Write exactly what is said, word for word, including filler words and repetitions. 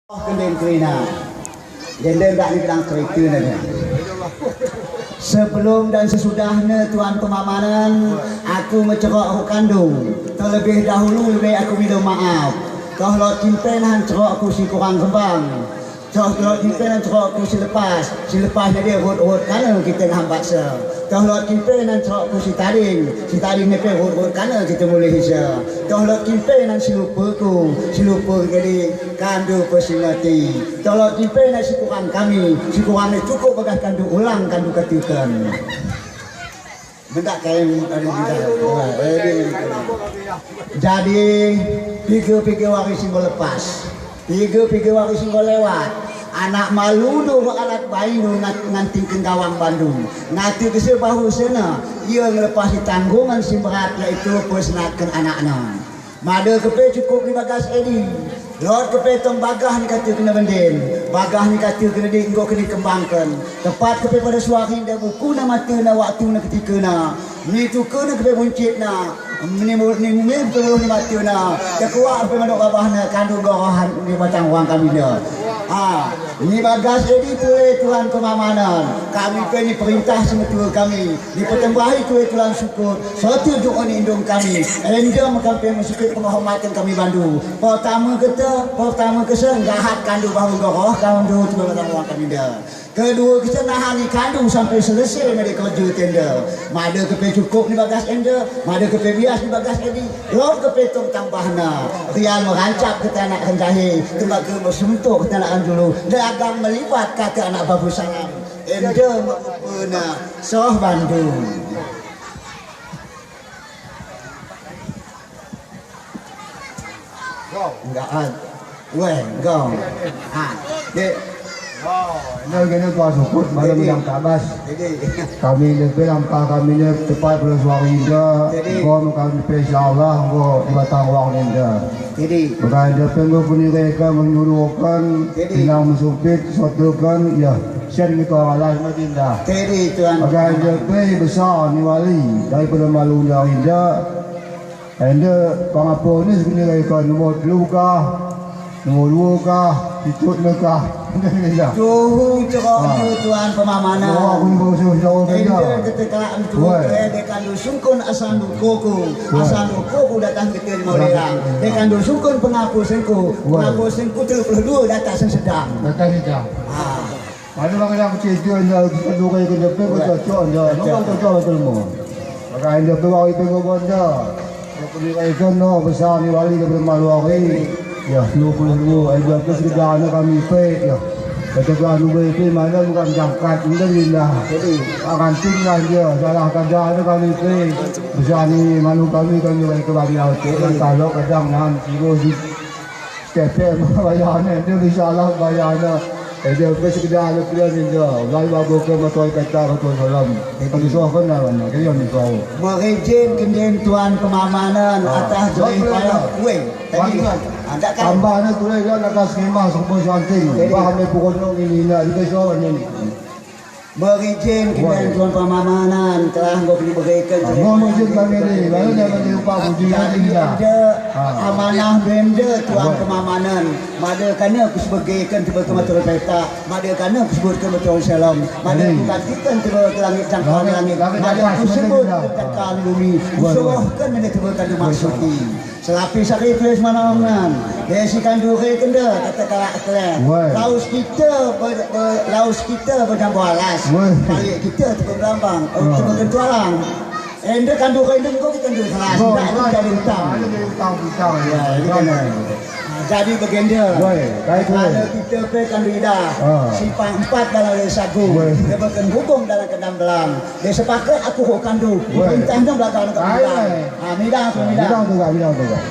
Oh, kenden kerina. Kenden dak ni kedang kereta ne. Sebelum dan sesudahnya Tuan Pemamanan, aku mencerok aku kandung. Terlebih dahulu lebih aku minta maaf. Toh Lot Kimpen han cerok aku si kurang kembang. Toh Lot Kimpen han cerok aku si lepas. Si lepas jadi rut-rut kana kita ngambat se. Toh Lot Kimpen han cerok aku si taring. Si taring ne pe rut-rut kana kita mulih se. Toh Lot Kimpen han si lupa aku. Si lupa jadi kandu pesimati. Toh Lot Kimpen han si kurang kami. Si kurang ne cukup bagas kandu ulang kandu katikan. Mendak kain tadi kita. Wah, eh, dia begitu. Jadi, pige-pige wari singgo lepas. Pige-pige wari singgo lewat. Anak malu do alat bayu ngan-, nganting kenggawang Bandung. Ngati kese bahu sena. Ia ngelepasi tanggungan si berat yaitu pesenaken anakna. Mada kepe cukup ni bagas edi. Lot kepe tong bagah ni kata kena benden. Bagah ni kata kena di engko kena kembangkan. Tepat kepe pada suari nda buku na mata na waktu na ketika na. Ni tu kena kepe buncit na. Ni mu-, ni mim tu ni mata na. Kekuat kepe manuk babah na kandung gorohan ni batang wang kami dia. Ah, ni bagas edi tu eh Tuan Pemamanan. Kami pe ni perintah semetua kami. Dipetembahi kue tulang syukur, satu doa ni indung kami. Endam kami mensukut penghormatan kami bandu. Pertama kata, pertama kesen gahat kandu bahu goroh kandu tu dalam ruang kami dah. Kedua kesen nahani kandu sampai selesai mari kerja tenda. Mada kepe cukup ni bagas enda, mada kepe bias ni bagas edi, lot kepe tong tambahna. Rian merancap kata anak renjahe, tembaga bersentuk kata anak dulu. Dagang melibat kata anak babu salam. Enda mengupena. Soh Bandung. Enggak ada. Weh, enggak. Ah, dek. Ini gini Tuan Sukut, malam Jadi. Yang tabas. Jadi. Kami ni bilang ka kami ni tepat pada suara inda. Jadi. Gom kami pe insya Allah, go di batang wang inda. Jadi. Bagai inda penggo puni reka menyuruhkan, Jadi. Pinang mesupit, sotukan, ya. Sen ni ko alas ma inda. Jadi, Tuan. Bagai inda pe besar ni wali, daripada malu ni inda. Enda pangapo ni segini lagi ka nombor telu kah, nombor dua kah, titut ne kah. Enda ni dah. Tuhu cerok Ah. tu Tuan Pemamanan. Oh, aku ni baru suruh jauh saja. Enda ketika antu Weh. eh, dekan dusun kun asan dukuku. Weh. Asan dukuku datang ke Timur Weh. Lirang. Dekan dusun kun pengapo sengku. Weh. Pengapo sengku tiga puluh dua datang sesedang. Datang sesedang. Ah. Mana bang yang kecil dia, dia, kita dua kali kena pe, Weh. Cocok dia. Cocok. Mana cocok betul mo. Maka yang dia pe, wali pe, ngobon dia. Aku ni kali kena, besar ni wali dia bermalu hari. Ya, dua puluh dua, eh, dua puluh tiga anak kami pe, ya. Kata tuan dua pe, mana bukan jangkat, indah, indah. Jadi. Akan tinggal dia, salah kerja anak kami pe. Besar ni malu kami, kami kali kebagi laut. Jadi. Kalau kadang nan, tiga si Kepe ma bayana, dia ni salah bayana. Eh, dia pe sekedar dia pula ni dia. Lai babu ke matoi kata matoi salam. Dia kali soh kan dah mana. Dia ni soh. Merejin kenden Tuan Pemamanan Ah. atah jerih Baik, payah. baik. Weh, tadi Baik. anda kan Tambah ni tulai dia nak kasih mah sopo santing. Jadi Bah ni pukul nong ini nak. Dia soh ni. Berijin kami Wah. Tuan Pemamanan telah engkau kena berikan Ah, sebagai mau izin kami ni, lalu dia bagi upah puji Jadi lagi dah. enda Ah. amanah benda Tuan Wah. Pemamanan. Mada kana ku sebegaikan tiba ke matur peta, mada kana ku sebutkan betul salam, mada Jadi. ku katikan tiba ke langit jangkau Langit, langit, langit mada atas, ku langit sebut rendah. Jangkau bumi, ku Wah, wah. serahkan mada tiba ke Wah, dimaksudi. Selapis ari tulis manongan. Desi kanduri kenda, kata kalak kelek. Weh. Laus kita ber-, ber-, laus kita bernambah alas. Weh. Balik kita tu berlambang, Oh. tu berkentualang. Enda kanduri enda kau kita kanduri kelas. Oh, Tidak itu right. Jadi utang. Ada jadi utang, utang. Ya, ini Utang. Kan. Ah, jadi begenda. Weh, baik, Kalau weh. kita pe kanduri dah. Ah. Simpang empat dalam sagu. Weh. Dia berkenhubung dalam kendambelan. Dia sepakat aku kok kandu. Weh. Perintah dong belakang Ai, kanduri. ai. Ah, midang aku, Ah, midang. midang tu, Kak, midang tu, Kak.